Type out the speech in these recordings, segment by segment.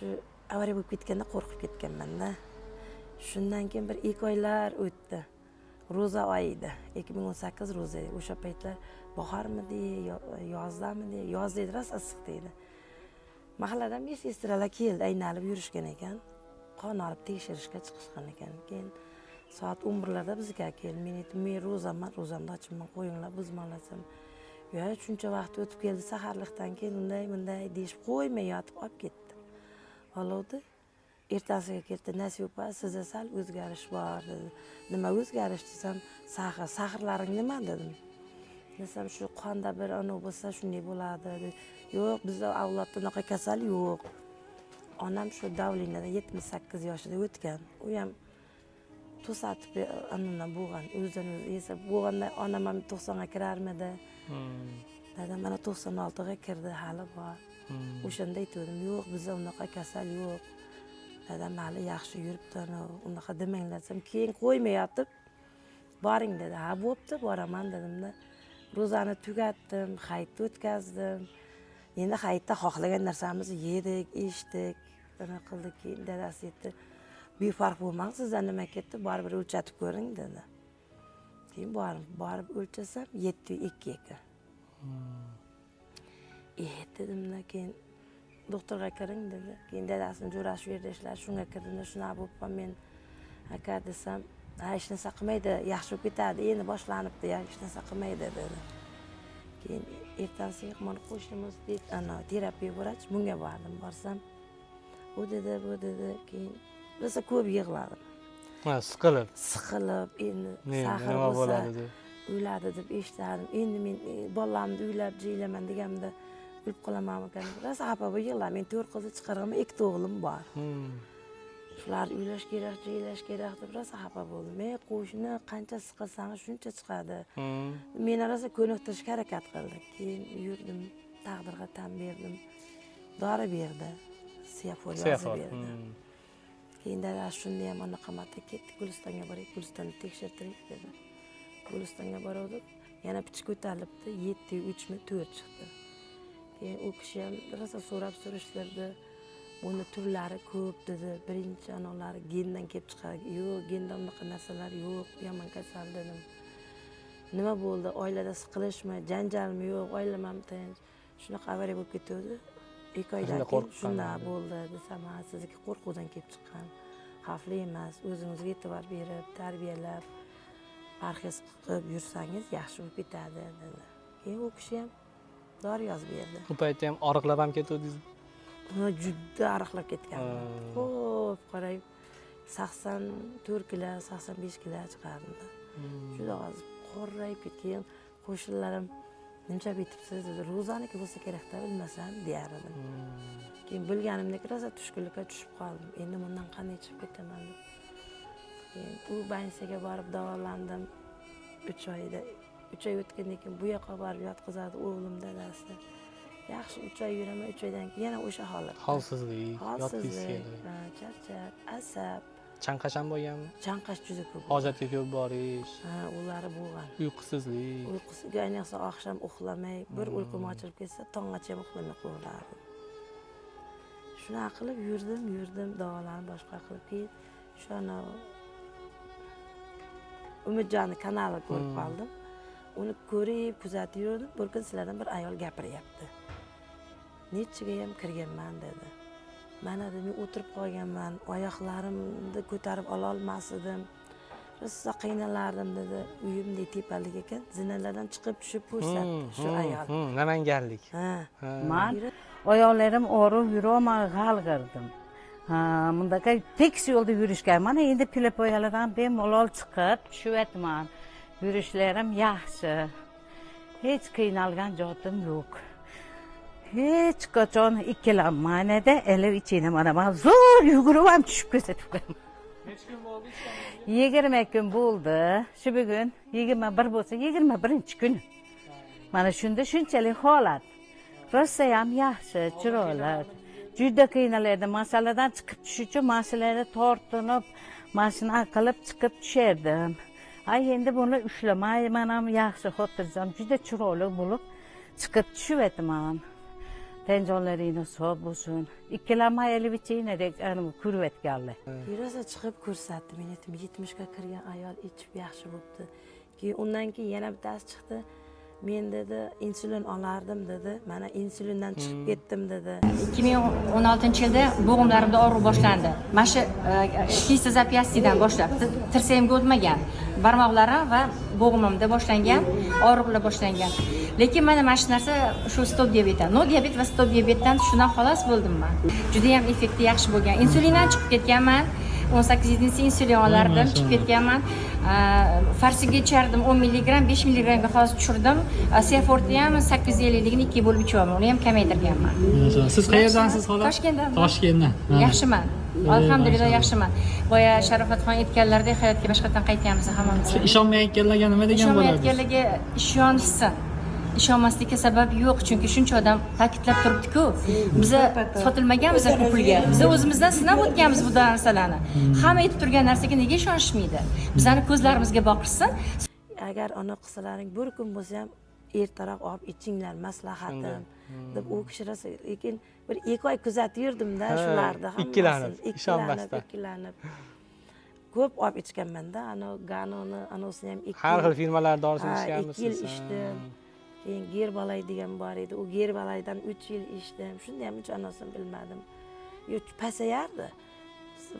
Shu avariya bo'lib ketganda qo'rqib ketganman-da. Shundan keyin bir 2 oylar o'tdi. Ro'za oyi edi. 2018 ro'za edi. O'sha paytlar bahormidi, yozdamidi? Yoz edi, rosa issiq edi. Mahalladan 5 sestralar keldi, aynalib yurishgan ekan. Qon olib tekshirishga chiqishgan ekan. Keyin soat 11larda bizga keldi. Men aytdim, men ro'zaman, ro'zamni ochibman, qo'yinglar, buzmalasam. Yo, shuncha vaqt o'tib keldi, saharlikdan keyin unday bunday deyishib qo'ymay yotib olib ketdi. Olovdi. Ertasiga ketdi, Nasiba opa, sizda sal o'zgarish bor dedi. Nima o'zgarish desam, sahr, sahrlaring nima dedim. Desam, shu qonda bir anavi bo'lsa shunday bo'ladi dedi. Yo'q, bizda avlodda unaqa kasal yo'q. Onam shu davlinada 78 yoshida o'tgan. U ham to'satib anundan bo'lgan, o'zidan o'zi esa bo'lganda onam ham 90 ga kirarmidi? Dadam mana 96 ga kirdi, hali bor. O'shanda aytgandim, yo'q, bizda unaqa kasal yo'q. Dadam hali yaxshi yuribdi, unaqa demanglar desam, keyin qo'ymayotib, boring dedi. Ha, bo'pti, boraman dedimda. Ro'zani tugatdim, hayitni o'tkazdim. Endi hayitda xohlagan narsamizni yedik, ichdik, nima qildik. Keyin dadasi aytdi, befarq bo'lmang, sizdan nima ketdi, borib bir o'lchatib ko'ring dedi. Keyin borib o'lchasam 7.2 ekan. Dedimda, keyin doktorga kiring dedi. Keyin dadasini jo'rasi shu yerda ishlar, shunga kirdimda, shunaqa bo'libman men aka desam, ha, hech narsa qilmaydi, yaxshi bo'lib ketadi, endi boshlanibdi, hech narsa qilmaydi dedi. Keyin ertasiga mana qo'shnimiz ana terapiya vrach, bunga bordim. Borsam, u dedi, bu dedi, keyin rosa ko'p yig'ladim. Ha, siqilib. Siqilib, endi sahr nima bo'lsa bo'ladi deb. O'ladi deb eshitardim. Endi men bolalarni uylab jiylaman deganimda o'lib qolamanmikan deb rosa xafa bo'lib yig'ladim. Men 4 qizni chiqarganman, 2 ta o'g'lim bor. Shularni uylash kerak, jiylash kerak deb rosa xafa bo'ldim. Men qo'shni qancha siqilsangiz shuncha chiqadi. Meni rosa ko'niktirishga harakat qildi. Keyin yurdim, taqdirga tan berdim. Dori berdi. Siafor yozib berdi. Keyin dadasi shunda ham anaqa marta ketdik, Gulistonga boraylik, Gulistonda tekshirtiraylik dedi. Gulistonga boruvdik, yana picha ko'tarilibdi, 7.3 mi 4 chiqdi. Keyin u kishi ham rosa so'rab surishtirdi. Buni turlari ko'p dedi. Birinchi anavlari gendan kelib chiqadi. Yo'q, genda unaqa narsalar yo'q, yomon kasal dedim. Nima bo'ldi? Oilada siqilishmi, janjalmi? Yo'q, oilam ham tinch. Shunaqa avariya bo'lib ketdi. 2 oydan Shunda keyin qo'rqqan shunday edi. bo'ldi desam, ha, sizniki qo'rquvdan kelib chiqqan. Xavfli emas, o'zingizga e'tibor berib, tarbiyalab, parhez qilib yursangiz yaxshi bo'lib ketadi dedi. Keyin u kishi ham dori yozib berdi. U paytda ham oriqlab ham ketdingiz. Ha, juda ariqlab ketganman. Ko'p qarayib 84 kilo, 85 kilo chiqardim. Juda ozib, qorayib ketgan. Qo'shnilarim nimcha bitibsiz dedi. Ro'zaniki bo'lsa kerakda, bilmasam deyar edim. Keyin bilganimdek rosa tushkunlikka tushib qoldim. Endi bundan qanday chiqib ketaman deb. Keyin u больницаga borib davolandim. 3 oyda, 3 oy o'tgandan keyin bu yoqqa borib yotqizadi o'g'lim dadasi. Yaxshi 3 oy yuraman, 3 oydan keyin yana o'sha holat. Holsizlik, yotgingiz Holsizlik, keldi. ha, charchab, asab, Chanqash ham bo'lganmi? Chanqash juda ko'p. Hojatga ko'p borish, Ha, ulari bo'lgan. Uyqusizlik. Uyqusiga ayniqsa oqshom uxlamay, bir uyqum ochilib ketsa, tonggacha ham uxlamay qo'yaverardim. Shunaqa qilib yurdim, yurdim, davolanib boshqa qilib keyin shu anavi Umidjonni kanali ko'rib qoldim. Uni ko'rib, kuzatib yurdim. Bir kun sizlardan bir ayol gapiryapti. Nechiga ham kirganman dedi. Mana dedi, men o'tirib qolganman, oyoqlarimni ko'tarib ololmas edim. Rosa qiynalardim dedi. Uyim tepalik ekan, zinalardan chiqib tushib ko'rsatdi shu ayol. Namanganlik. Ha. Ha. Man oyoqlarim og'rib yurolmay g'alg'irdim. Ha, bundaqa tekis yo'lda yurishga mana endi pilapoyalardan bemalol chiqib tushyapman. Yurishlarim yaxshi. Hech qiynalgan jotim yo'q. Hech qachon ikkilanmaydi, elib ichini mana man zo'r yugurib ham tushib ko'rsatib qo'yaman. Necha kun bo'ldi ishdan? 20 kun bo'ldi. Shu bugun 21 bo'lsa, 21-kun. Mana shunda shunchalik holat. Rosa ham yaxshi, chiroyli. Juda qiynalardim. Masaladan chiqib tushish uchun mashinalarda tortinib, mashina qilib chiqib tushardim. Ay, endi buni ushlamay, men ham yaxshi xotirjam, juda chiroyli bo'lib chiqib tushyapman. Tan jonlaringni sog' bo'lsin. Ikkilanmay ilib ichinglar, ko'rayotganlar. Rosa chiqib ko'rsatdi. Men aytdim, 70 ga kirgan ayol ichib yaxshi bo'libdi. Keyin undan keyin yana bittasi chiqdi. Men dedi, insulin olardim dedi. Mana insulindan chiqib ketdim dedi. 2016 yilda bo'g'imlarimda og'riq boshlandi. Mana shu кисть запястья dan boshlab tirsagimga o'tmagan, barmoqlarim va bo'g'imimda boshlangan og'riqlar boshlangan. Lekin mana shu narsa, shu stop diabetdan, no diabet va stop diabetdan, shundan xalos bo'ldim man. Judayam effekti yaxshi bo'lgan. Insulindan chiqib ketganman. 18 единица insulin olardim, chiqib ketganman. Farsiga ichardim 10 milligramm, 5 milligramga hozir tushirdim. Siafortni ham 850ligini ikkiga bo'lib ichyapman, uni ham kamaytirganman. Siz qayerdansiz, xola? Toshkentdan. Toshkentdan. Mana. Yaxshiman, alhamdulillah, Mashalloh. yaxshiman. Boya Sharofatxon aytganlaridek, hayotga boshqatdan qaytyapmiz hammamiz. Ishonmayotganlarga nima degan bo'lardi? Ishonmayotganlarga ishonishsin, ishonmaslikka sabab yo'q, chunki shuncha odam ta'kidlab turibdi-ku. Biza sotilmaganmiz ku pulga, biza o'zimizdan sinab o'tganmiz bu narsalarni. Hamma aytib turgan narsaga nega ishonishmaydi? Bizani ko'zlarimizga boqishsin. Agar ona qilsalaring, bir kun bo'lsa ham ertaroq olib ichinglar, maslahatim, deb u kishi rosa. Lekin bir 2 oy kuzatib yurdimda Ha, shularni hammasini. ikkilanib, Ikkilanib, ishonmasdan. ikkilanib ko'p olib ichganmanda anavi ganoni, anosini ham 2 Har yil. xil firmalar dorisini Ha, ichganmisiz? 2 yil ichdim. Keyin Gerbalay degan bor edi, u Gerbalaydan 3 yil ichdim. Shunda ham uch anosini bilmadim. Yo, pasayardi,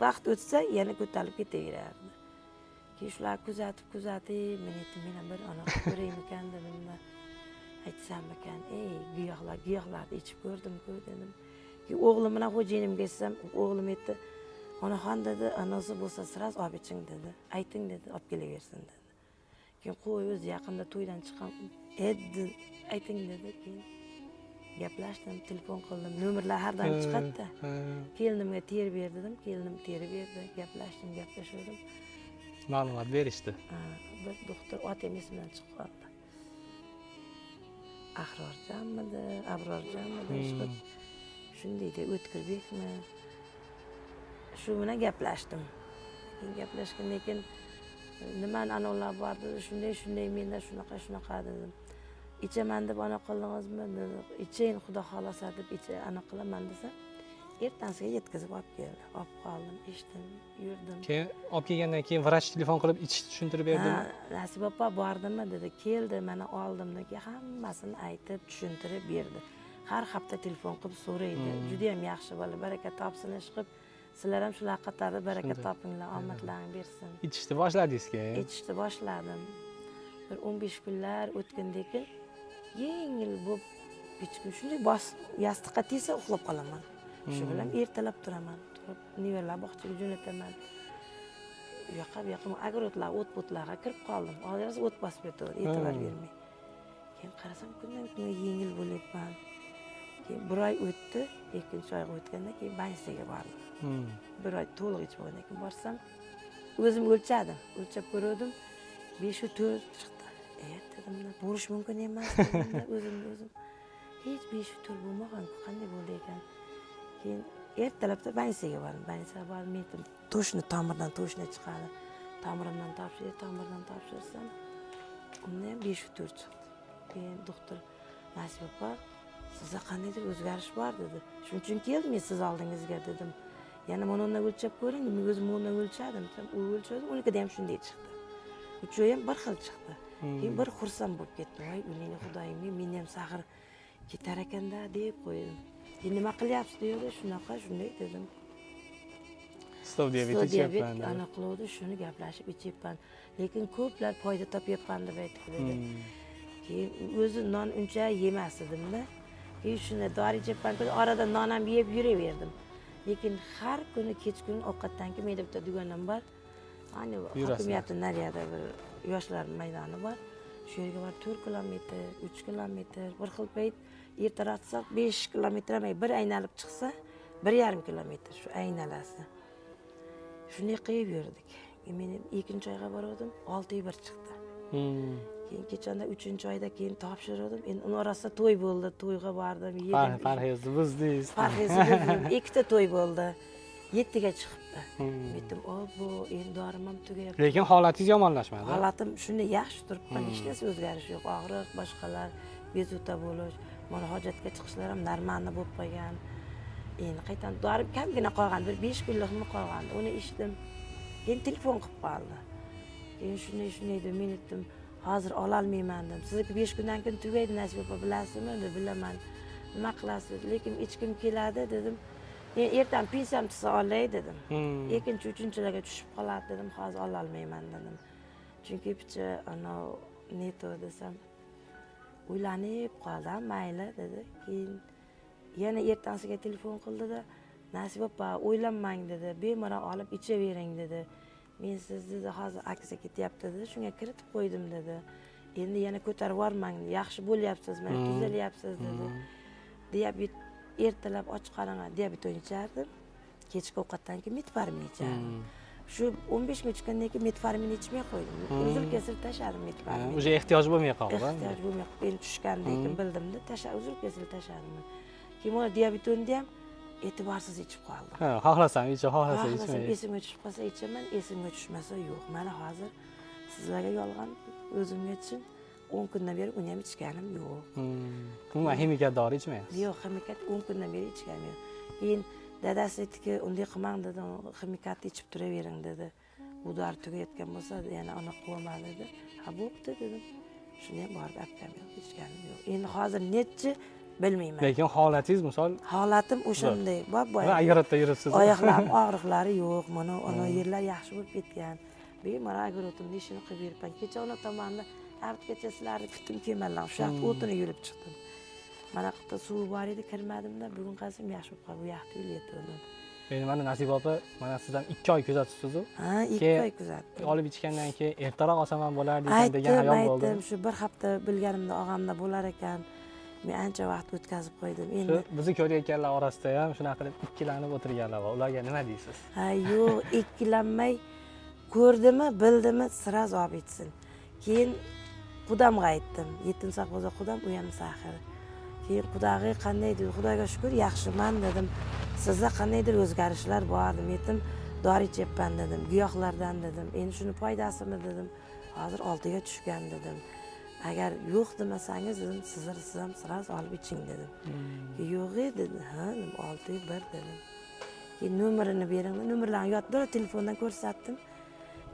vaqt o'tsa yana ko'tarilib ketaverardi. Keyin shularni kuzatib kuzatib, men aytdim, men ham bir anaqa ko'raymikan dedimda, aytsammikan, ey giyohlar, giyohlarni ichib ko'rdimku dedim. Keyin o'g'lim bilan xo'jayinimga aytsam, o'g'lim aytdi, onaxon dedi, anasi bo'lsa сразу olib iching dedi, ayting dedi, olib kelaversin dedi. Keyin qo'y, o'zi yaqinda to'ydan chiqqan edi, ayting dedi. Keyin gaplashdim, telefon qildim, nomerlar har doim chiqadida. Kelinimga terib ber dedim, kelinim terib berdi, gaplashdim, gaplashaverdim. Ma'lumot berishdi. Ha, bir doktor otam esimdan chiqib qoldi, Ahrorjonmidi, Abrorjonmidi, shu shunday deb, O'tkirbekmi, shu bilan gaplashdim. Keyin gaplashgandan keyin nimani anavlar bor dedi, shunday shunday, menda shunaqa shunaqa dedim. Ichaman deb ana qildingizmi dedi. Ichayin, xudo xohlasa deb icha, ana qilaman desam, ertasiga yetkazib olib keldi, olib qoldim, ichdim, yurdim. Keyin olib kelgandan keyin vrach telefon qilib, ichishni tushuntirib berdimi? Ha, Nasiba opa bordimi dedi, keldi, mana oldim. Keyin hammasini aytib tushuntirib berdi. Har hafta telefon qilib so'raydi. Judayam yaxshi bola, baraka topsin ish qilib. Sizlar ham shular qatorida baraka Shunday. topinglar, omadlaring bersin. Ichishni boshladingiz keyin. Ichishni boshladim. Bir 15 kunlar o'tgandan keyin yengil bo'lib, hech kun shunday bos yostiqqa tegsa uxlab qolaman. Shu bilan ertalab turaman, turib nevaralar bog'chaga jo'nataman. U yoqqa, bu yoqqa, огород lar, o't bo'tlarga kirib qoldim. Hozir o't bosib yotadi, e'tibor bermay. Keyin qarasam, kundan kunga yengil bo'lyapman. Keyin bir oy o'tdi, ikkinchi oyga o'tganda keyin больница ga bordim. Bir oy to'liq ichib bo'lgandan keyin borsam, o'zim o'lchadim, o'lchab ko'ruvdim, 5,4 chiqdi. E, dedim, bo'lishi mumkin emas dedimda o'zimga o'zim, hech 5,4 bo'lmagan, qanday bo'ldi ekan? Keyin ertalabda больница ga bordim. Больница ga bordim, men aytdim, точно tomirdan точно chiqadi, tomirimdan topshir, tomirdan topshirsam, unda ham 5,4 chiqdi. Keyin doktor, Nasiba opa, sizda qandaydir o'zgarish bor dedi, shuning uchun keldim men siz oldingizga dedim. Yana mana undan o'lchab ko'ring, men o'zim undan o'lchadim desam, u o'lchadi, unikida ham shunday chiqdi, uchovi ham bir xil chiqdi. Keyin bir xursand bo'lib ketdim, voy o'lingni xudoyim, meni ham сахар ketar ekanda deb qo'ydim. Keyin nima qilyapsiz deydi, shunaqa shunday dedim. Stop diabet Stop diabet ichyapman deb. Anaqa qiluvdi, shuni gaplashib ichyapman, lekin ko'plar foyda topyapman deb aytdi dedi. Keyin o'zi non uncha yemas edimda. Keyin shuni dori ichyapman, orada non ham yeb yuraverdim. Lekin har kuni kechqurun ovqatdan keyin menda bitta dugonam bor, ani Yurasizlar. Hokimiyatni nariyada bir yoshlar maydoni bor, shu yerga borib 4 kilometr, 3 kilometr, bir xil payt ertaroq tursak 5 kilometr ham, bir aylanib chiqsa 1,5 kilometr shu aynalasi. Shunday qilib yurdik. Men ikkinchi oyga borgandim, 6,1 chiqdi. Keyin kechanda uchinchi oyda keyin topshirdim. Endi uni orasida to'y bo'ldi, to'yga bordim, yedim. Parhezni buzdingiz. Parhezni buzdim, ikkita to'y bo'ldi, 7ga chiqibdi. Aytdim, bu endi dorim ham tugayapti. Lekin holatingiz yomonlashmadi. Holatim shunday yaxshi turibman, hech narsa o'zgarish yo'q, og'riq, boshqalar, bezovta bo'lish. Mana hojatga chiqishlar ham нормально bo'lib qolgan. Endi qaytadan dorim kamgina qolgan, bir 5 kunlikmi qolgandi, uni ichdim. Keyin telefon qilib qoldi. Keyin shunday shunday deb, men aytdim, hozir ololmayman dedim. Sizniki 5 kundan keyin tugaydi, Nasiba opa, bilasizmi dedi. Bilaman. Nima qilasiz, lekin ichkim keladi dedim. Men ertan pensiyam tushsa olay dedim. Ikkinchi, uchinchilarga tushib qoladi dedim, hozir ololmayman dedim, chunki picha anavi neto desam, o'ylanib qoldi. Mayli dedi. Keyin yana ertasiga telefon qildida, Nasiba opa, o'ylanmang dedi, bemalol olib ichavering dedi. Men siz dedi, hozir aksiya ketyapti dedi, shunga kiritib qo'ydim dedi. Endi yana ko'tarib yubormang, yaxshi bo'lyapsiz, mana tuzalyapsiz dedi. Diabet ertalab och qoringa diabeton ichardim, kechki ovqatdan keyin metformin ichardim. Shu 15 kun ichgandan keyin metformin ichmay qo'ydim, uzil kesil tashladim metformin. Уже ehtiyoj bo'lmay qoldi. Ehtiyoj bo'lmay, endi tushgandan keyin bildimda, tasha, uzil kesil tashladim. Keyin mana diabetonni ham e'tiborsiz ichib qoldim. Ha, xohlasam icha, xohlasam xohlasam ichmay. Esimga tushib qolsa ichaman, esimga tushmasa yo'q. Mana hozir sizlarga yolg'on, o'zimga chin, 10 kundan beri uni ham ichganim yo'q. Umuman ximikat dori ichmayapsiz? Yo'q, ximikat 10 kundan beri ichganim yo'q. Keyin dadasi aytdiki, unday qilmang dedi, ximikatni ichib turavering dedi, bu dori tugayotgan bo'lsa yana anaqa qilma dedi. Ha, bo'pti dedim. Shuni ham borib olib yo'q, ichganim yo'q. Endi hozir nechi bilmayman. Lekin holatingiz misol Holatim o'shanday bob va огород da yuribsiz. Oyoqlarim og'riqlari yo'q, mana ana yerlar yaxshi bo'lib ketgan. Bemalol огород imni ishini qilib yuribman. Kecha ona tomonni avtgacha sizlarni kutdim, kelmadilar. O'sha yoqda o'tini yulib chiqdim. Mana qayerda suvi bor edi, kirmadimda. Bugun qarasam, yaxshi bo'lib qoldi, bu yoqda yulyaptim. Endi mana Nasiba opa, mana siz ham 2 oy kuzatibsizu. Ha, 2 Keyin oy kuzatdim. Olib ichgandan keyin ertaroq olsam ham bo'lardi ekan degan Aytdim, hayol bo'ldi. aytdim, shu bir hafta bilganimda og'amda bo'lar ekan. Men ancha vaqt o'tkazib qo'ydim endi. Shu bizni ko'rayotganlar orasida ham shunaqa qilib ikkilanib o'tirganlar bor, ularga nima deysiz? Ha, yo'q, ikkilanmay ko'rdimi, bildimi, сразу olib ichsin. Keyin qudamga aytdim, yetim sovxozda qudam, u ham сахар. Keyin qudag'iy qanday dedi, xudoga shukur, yaxshiman dedim. Sizda qandaydir o'zgarishlar bor dedim. Aytdim, dori ichyapman dedim, giyohlardan dedim. Endi shuni foydasimi dedim, hozir 6ga tushgan dedim. Agar yo'q demasangiz dedim, sizlar, siz ham сразу olib iching dedim. Yo'q e dedi. Ha dedim, 6 1 dedim. Keyin nomerini bering, nomerlarni yodda telefondan ko'rsatdim,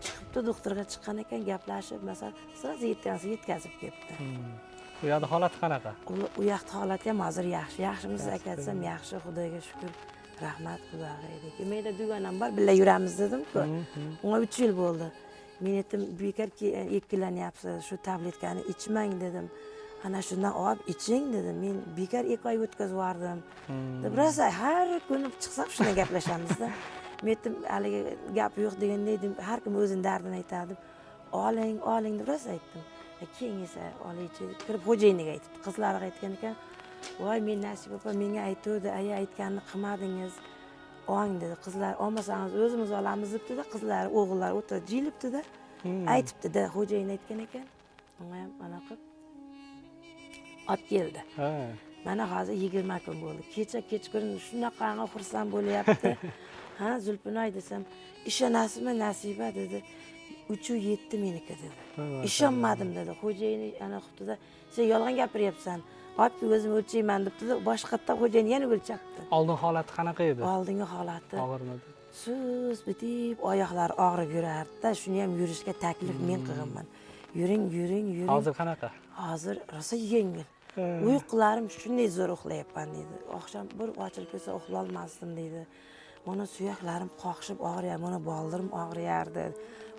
chiqibdi, doktorga chiqqan ekan, gaplashib, masalan, сразу ertasi yetkazib kelibdi. U yoqda holati qanaqa? U yoqda holati ham hozir yaxshi. Yaxshimisiz aka desam, yaxshi, xudoga shukur, rahmat xudoga dedik. Menda dugonam bor, birga yuramiz dedimku, unga 3 yil bo'ldi. Men aytdim, bekor ikkilanyapsiz, shu tabletkani ichmang dedim, ana shundan olib iching dedim. Men bekor 2 oy o'tkazib yubordim deb, rosa har kuni chiqsam shunday gaplashamizda. Men aytdim, haligi gap yo'q deganda dedim, har kim o'zini dardini aytadi, oling, oling deb rosa aytdim. Keyin esa olaychi deb kirib xo'jayiniga aytibdi, qizlariga aytgan ekan. Voy, men Nasiba opa menga aytuvdi, aya, aytganini qilmadingiz, oling dedi, qizlar, olmasangiz o'zimiz olamiz debdida. Qizlari, o'g'illari o'tirib jilibdida, aytibdida, xo'jayin aytgan ekan, unga ham anaqa qilib olib keldi. Mana hozir 20 kun bo'ldi. Kecha kechqurun shunaqangi xursand bo'lyapti. Ha, Zulpinoy desam, ishonasizmi Nasiba dedi, 3,7 meniki dedi. Ishonmadim dedi. Xo'jayini ana qilibdida, sen yolg'on gapiryapsan, olib kel, o'zim o'lchayman debdida, boshqatdan xo'jayin yana o'lchabdi. Oldin holati qanaqa edi? Oldingi holati Og'irmidi? Sust bitib, oyoqlari og'rib yurardida. Shuni ham yurishga taklif men qilganman, yuring, yuring, yuring. Hozir qanaqa? Hozir rosa yengil. Uyqularim shunday zo'r, uxlayapman deydi. Oqshom bir ochilib ketsa uxlolmasdim deydi. Mana suyaklarim qoqishib og'riyapti, mana boldirim og'riyardi.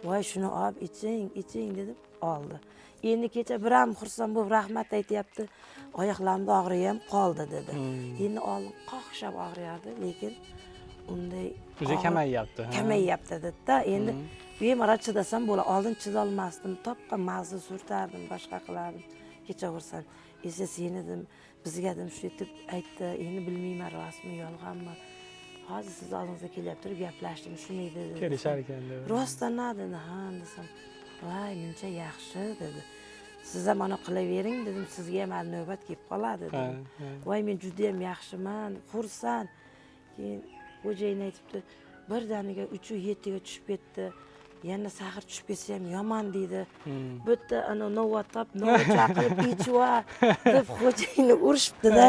Voy, shuni olib iching, iching dedim, oldi. Endi kecha bir ham xursand bo'lib rahmat aytyapti, oyoqlarimda og'rig'i ham qoldi dedi. Endi oldin qoqshab og'riyardi, lekin unday Уже kamayyapti, ha? Kamayyapti dedida. Endi bemalol chidasam bo'ladi, oldin chidolmasdim, topqa maza surtardim, boshqa qilardim. Kecha xursand esa, seni dedim, bizga dedim, shu deb aytdi. Endi bilmayman, rostmi, yolg'onmi, hozir siz oldingizga kelyapti turib gaplashdim, shunday dedi. Kelishar ekan deb. Rostdan dedi. Ha desam, voy, muncha yaxshi dedi. Siz ham mana qilavering dedim, sizga ham hali navbat kelib qoladi dedim. Voy, men judayam yaxshiman, xursand. Keyin xo'jayin aytibdi, birdaniga 3,7ga tushib ketdi. Yana сахар tushib ketsa ham yomon deydi. Bu yerda ana novvat top, novvat chaqirib ichva deb xo'jayini urishibdida.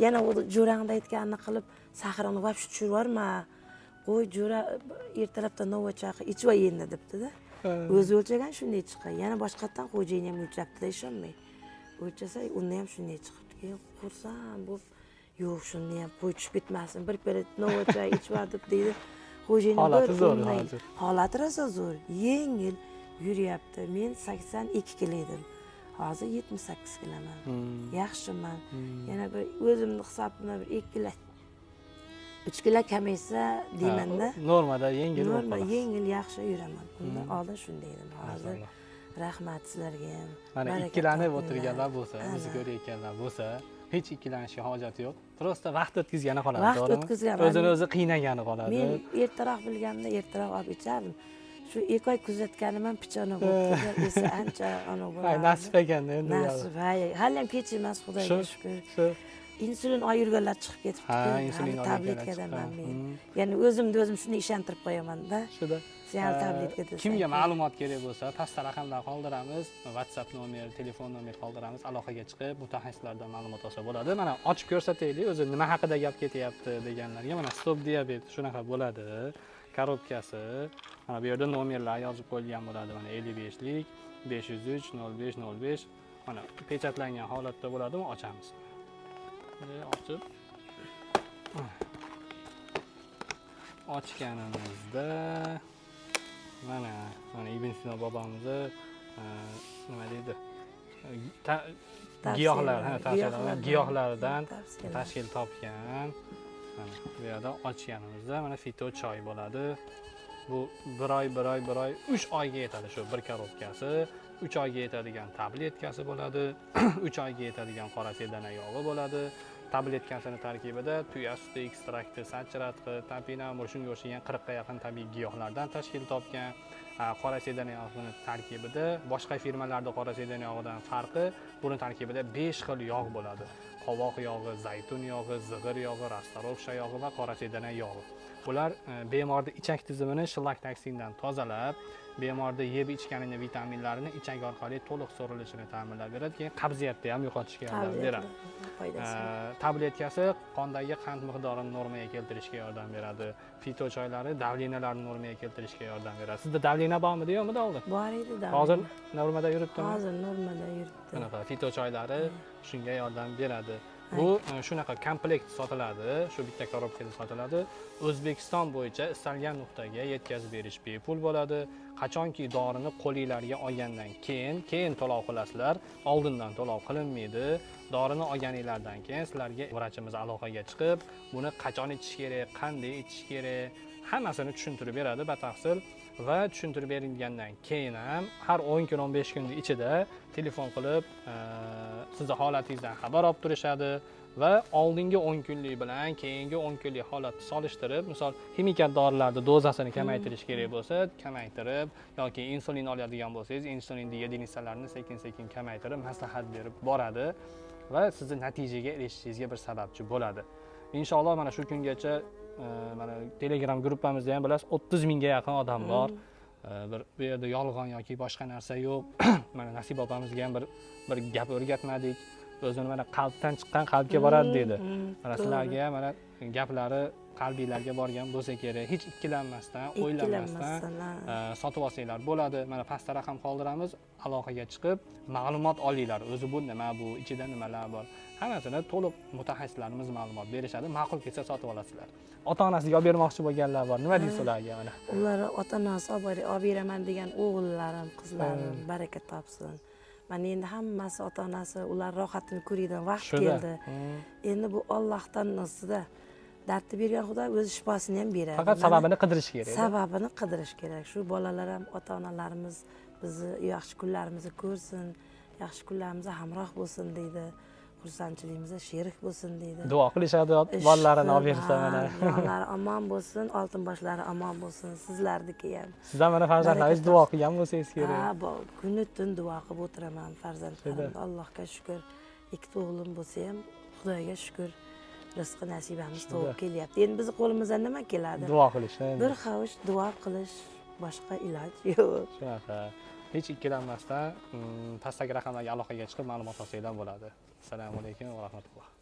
Yana u jo'rangda aytganini qilib, сахар ingni вообще tushirib yuborma, qo'y jo'ra, ertalabda novvat chaqir, ichva endi debdida. O'zi o'lchagan, shunday chiqqan. Yana boshqatdan xo'jayini ham o'lchabdida, ishonmay o'lchasa, unda ham shunday chiqibdi. Keyin xursand bo'lib, yo'q, shunda ham qo'y, tushib ketmasin, bir piyola novvat choy ichva deb deydi xo'jayinim. Holati bir zo'r hozir. Holati rosa zo'r, yengil yuryapti. Men 82 kilo edim, hozir 78 kiloman. Yaxshiman. Yana bir o'zimni hisobimda bir 2 kilo, 3 kilo kamaysa deymanda. Ha, normada yengil bo'lib Norma, qolasiz. yengil, yaxshi yuraman. Undan oldin shunday edim, hozir Maşalloh. rahmat sizlarga ham. Mana Baraka ikkilanib topinglar. o'tirganlar bo'lsa, bizni Ana. ko'rayotganlar bo'lsa, hech ikkilanishga hojati yo'q. Просто vaqt o'tkazgani qoladi, Vaqt to'g'rimi? o'tkazgan. O'zini o'zi qiynagani qoladi. Men ertaroq bilganimda ertaroq olib ichardim. Shu 2 oy kuzatganim ham pichona bo'libdi esa, ancha anavi Hay, bo'lardi. Nasib ekanda endi. Nasib, hay, haliyam kech emas, xudoga shukur. Shu. Insulin olib yurganlar chiqib ketibdi. Ha, insulin Hali olib tabletkadaman chiqqan. men. Ya'ni o'zimni o'zim shunday ishontirib qo'yamanda. Shuda. Sen hali tabletkadasan. Kimga ma'lumot kerak bo'lsa, pastda raqamlar qoldiramiz, WhatsApp nomer, telefon nomer qoldiramiz, aloqaga chiqib, mutaxassislardan ma'lumot olsa bo'ladi. Mana ochib ko'rsataylik, o'zi nima haqida gap ketyapti deganlarga. Mana Stop diabet shunaqa bo'ladi. Коробка si. Mana bu yerda nomerlar yozib qo'yilgan bo'ladi. Mana 55lik 503 05 05, mana pechatlangan holatda bo'ladi, ochamiz. Bunday ochib ochganimizda mana Ibn Sino bobomizni nima deydi, giyohlar, ha, tavsiyalar, Giyohlardan. Giyohlardan Tavsiyalar. Tashkil topgan. Mana bu yerda ochganimizda mana fito choy bo'ladi. Bu bir oy, bir oy, bir oy, 3 oyga yetadi shu bir коробка si. 3 oyga yetadigan tabletkasi bo'ladi, 3 oyga yetadigan qora sedana yog'i bo'ladi. Tabletkasini tarkibida tuya suti ekstrakti, sachratqi, topinambur, shunga o'xshagan 40ga yaqin tabiiy giyohlardan tashkil topgan. Qora sedana yog'ini tarkibida boshqa firmalarda qora sedana yog'idan farqi, buni tarkibida 5 xil yog' bo'ladi: qovoq yog'i, zaytun yog'i, zig'ir yog'i, расторопша yog'i va qora sedana yog'i. Bular bemorni ichak tizimini shlak toksindan tozalab, bemorni yeb ichganini vitaminlarini ichak orqali to'liq so'rilishini ta'minlab beradi, keyin qabziyatni ham yo'qotishga yordam beradi. Foydasi. Tabletkasi qondagi qand miqdorini normaga keltirishga yordam beradi. Fito choylari давления larni normaga keltirishga yordam beradi. Sizda давление bormidi, yo'qmidi oldin? Bor edi давление. Hozir normada yuribdimi? Hozir normada yuribdi. Shunaqa fito choylari shunga yordam beradi. Bu shunaqa komplekt sotiladi, shu bitta коробка da sotiladi. O'zbekiston bo'yicha istalgan nuqtaga yetkazib berish bepul bo'ladi. Qachonki dorini qo'linglarga olgandan keyin to'lov qilasizlar, oldindan to'lov qilinmaydi. Dorini olganinglardan keyin sizlarga vrachimiz aloqaga chiqib, buni qachon ichish kerak, qanday ichish kerak, hammasini tushuntirib beradi batafsil va tushuntirib berilgandan keyin ham har 10 kun, 15 kunni ichida telefon qilib, sizni holatingizdan xabar olib turishadi va oldingi 10 kunlik bilan keyingi 10 kunlik holatni solishtirib, misol, ximikat dorilarni dozasini kamaytirish kerak bo'lsa, kamaytirib yoki insulin oladigan bo'lsangiz, insulin единица larini sekin sekin kamaytirib maslahat berib boradi va sizni natijaga erishishingizga bir sababchi bo'ladi, inshaalloh. Mana shu kungacha mana Telegram gruppamizda ham, bilasiz, 30 mingga yaqin odam bor. Bir bu yerda yolg'on yoki boshqa narsa yo'q. Mana Nasiba opamizga ham bir gap o'rgatmadik. O'zini mana qalbdan chiqqan qalbga boradi deydi. Mana sizlarga ham mana gaplari qalbinglarga borgan bo'lsa kerak. Hech ikkilanmasdan, o'ylamasdan Ikkilanmasdan, ha. Sotib olsanglar bo'ladi. Mana pastda raqam qoldiramiz, aloqaga chiqib ma'lumot olinglar. O'zi bu nima, bu ichida nimalar bor, hammasini to'liq mutaxassislarimiz ma'lumot berishadi. Ma'qul kelsa, sotib olasizlar. Ota onasiga olib bermoqchi bo'lganlar bor, nima deysiz ularga mana? Ular ota onasi olib beraman degan o'g'illarim, qizlarim baraka topsin. Mana endi hammasi ota onasi ular rohatini ko'radigan vaqt Shuda. keldi. Endi bu Ollohdan ustida, dardni bergan Xudo o'zi shifosini ham beradi. Faqat Mana sababini qidirish kerak. Sababini qidirish kerak. Shu bolalar ham ota onalarimiz bizni yaxshi kunlarimizni ko'rsin, yaxshi kunlarimizga hamroh bo'lsin deydi, xursandchiligimizga sherik bo'lsin deydi. Duo qilishadi bolalarini olib bersa mana. Jonlari omon bo'lsin, oltin boshlari omon bo'lsin, sizlarniki ham. Siz ham mana farzandlaringiz Baraka duo qilgan bo'lsangiz kerak. Ha, kuni tun duo qilib o'tiraman farzandlarimga. Allohga shukur, ikkita o'g'lim bo'lsa ham, xudoga shukur, rizqi nasibamiz to'g'ri kelyapti. Endi bizni qo'limizdan nima keladi? Duo qilish endi. Bir hovuch duo qilish. Boshqa iloj yo'q. Shunaqa, hech ikkilanmasdan pastdagi raqamlarga aloqaga chiqib, ma'lumot olsanglar bo'ladi. Assalomu alaykum va rahmatulloh.